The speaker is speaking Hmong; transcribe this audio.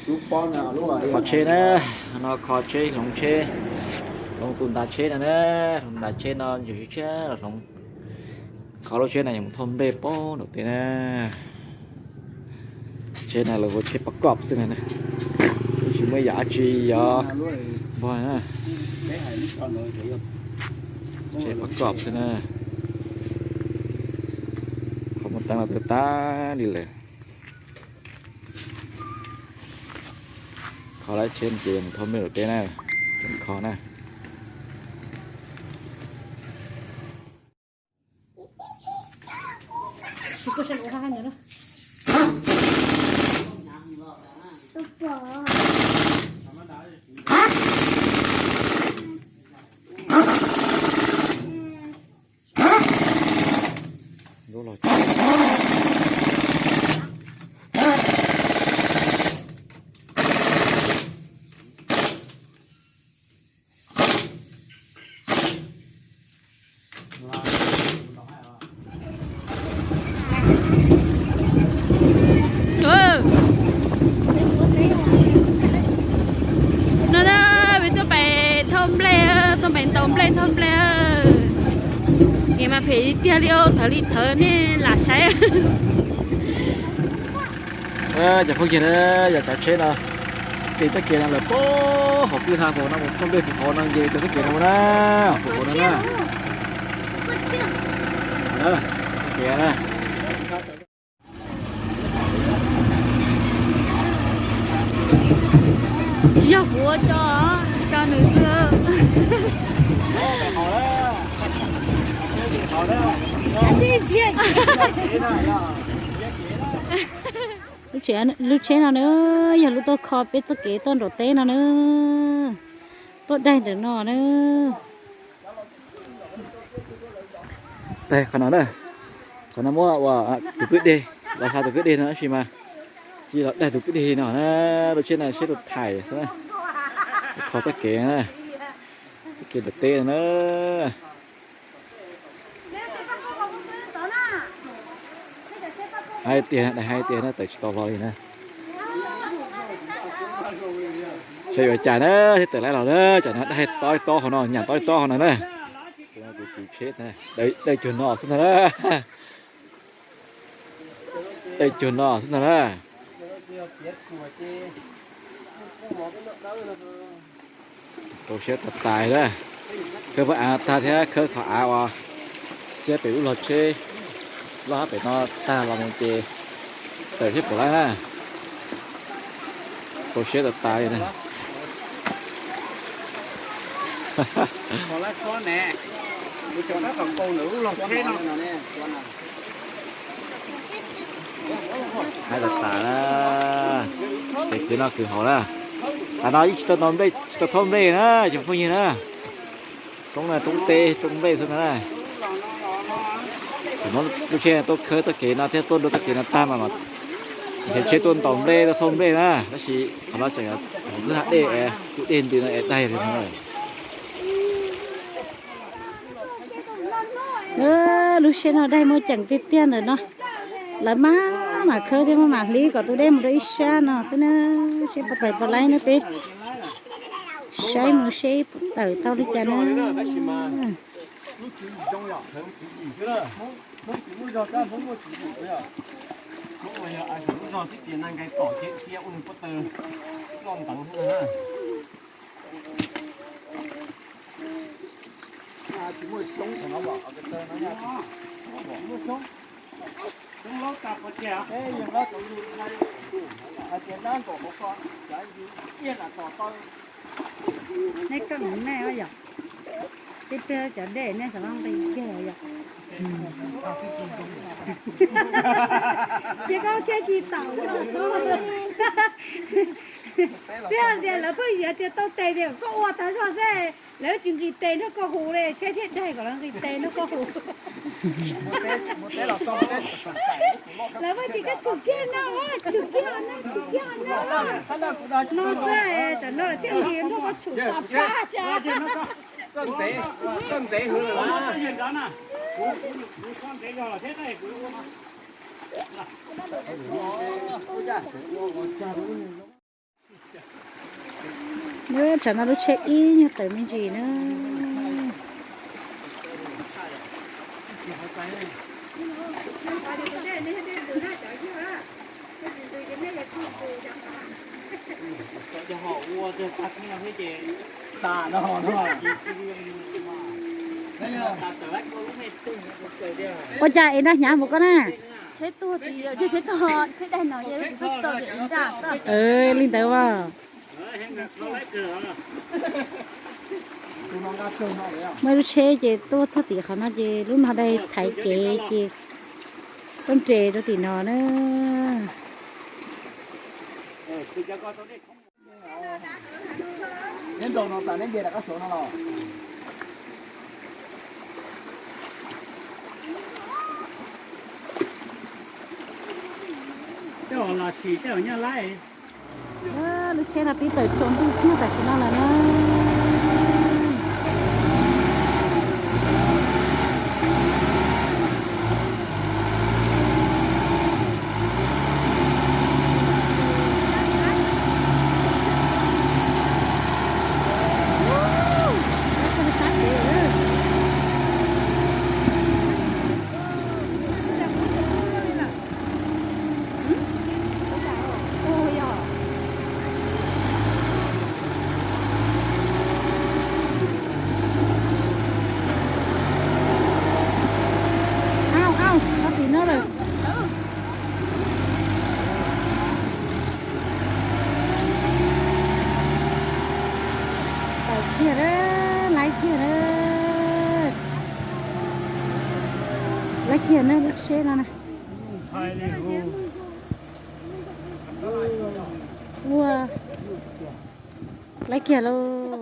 Kho tsheb na, no kho tsheb, hloov tsheb, hloov tus ntas tsheb no na, hloov ntas tsheb no ntsis tshiab los hloov. Kho lub tsheb no yuav mus thauj nplej pem nram teb na. Tsheb no lawv hu tsheb pab koj xwb na, tsis muaj yam dab tsi yog npog na. Tsheb pab koj xwb na. Qhov muaj teeb los twb tag li lawm. Kho lawm tsheb ces mus thauj nplej nram teb na, tseem kho na. No na, peb tuaj pem thauj nplej, tuaj pem ntaus nplej thauj nplej. Kev mas phem tiag li, thawv li thawv nej lam saib. Cov phooj ywg na, yog cov tsheb no, ces txoj kev no lawv puag hauv kwj ha hauv no mus thauj nplej puag hauv no, nce rau txoj kev no na, puag hauv no na. Txoj kev na. Tsis yog kuv ua tso, tso nws xwb. Lub tsheb, lub tsheb no na, yog lub tuaj kho peb txoj kev tuaj nram teb no na, tuaj daig ntawm no na. Daig qhov no na, qhov no muab ua tus kwj deg, los hla tus kwj deg no tab sis mas cia los daig tus kwj deg no na, lub tsheb no tsheb tus thaim xwb na, kho txoj kev na, txoj kev nram teb no na. Hais tias, hais tias na, tawm tsis tau hlo li na. Saib yuav cas na, thiaj tawm laib los na, tsam no daig tob tob hauv no, nyam tob tob hauv no na. Kuv tswv tsheb, daig cuag no xwb ntag na. Daig cuag no xwb ntag na. Rau siab tas tas na. Khawb phab av tag thiab khawb qhov av uas xiab pem lub log tsheb loj hab pem no tag los mus ces tawm thiab pom lawm na. Rau siab tas tas li na. Haib tas tas na. Ces kwv no kwv hauv na. Qhov no yeej tsis tau ntaus nplej, tsis tau thauj nplej na cov phooj ywg na. Roob na, roob teb roob nplej xwb na. Thaum no lub tsheb tuaj khawb txoj kev no thiab tuaj nrau txoj kev no tag mas, nrhiav tsheb tuaj ntaus nplej tuaj thauj nplej na, tab sis qhov no tseem kwj ha dej, kwj dej ntws no es daig li no. Lub tsheb no daig muaj ceem tiag tiag ntawm no. Lawv maj mam khawb thiab maj mam hlib kom tus dej mus rau ib sab no xwb na. Seb puas tawm puas laib na, peb saib mus seb puas tawm tau li cas na. Neb koj mus nej os yom, tib pliag cov dej nej xav nqi kiag yom. Tsis koj tsheb tsis taus, twb hais tias lawv pheej yuav tias tau tes tias koj ua tas zog xwb, lawv tsis nqis tes nrog koj hu li, tsheb thiaj daig kom lawv nqis tes nrog koj hu. Lawv pheej tias koj tshum kiag no, tshum kiag no, tshum kiag no. No xwb, tam no lawv thiaj nqis nrog koj tshum tas pab tsa. Nyob tsam no lub tsheb ib nyuag tawm me ntsis na. Ua cas es nrog hnyav mus koj na? Li ntawd as. Muaj lub tsheb ces tuaj txog tim qhov no ces lub no dai thaiv kev ces tuaj nres rau tim no na. Lub tsheb no pib tawm tsaus ntuj kiag tam sim no lawm na. Au, au, txog tim no lawm. Tawm kiag na, laib kiag na. Laib kiag na lub tsheb no na. Ua, laib kiag lauj.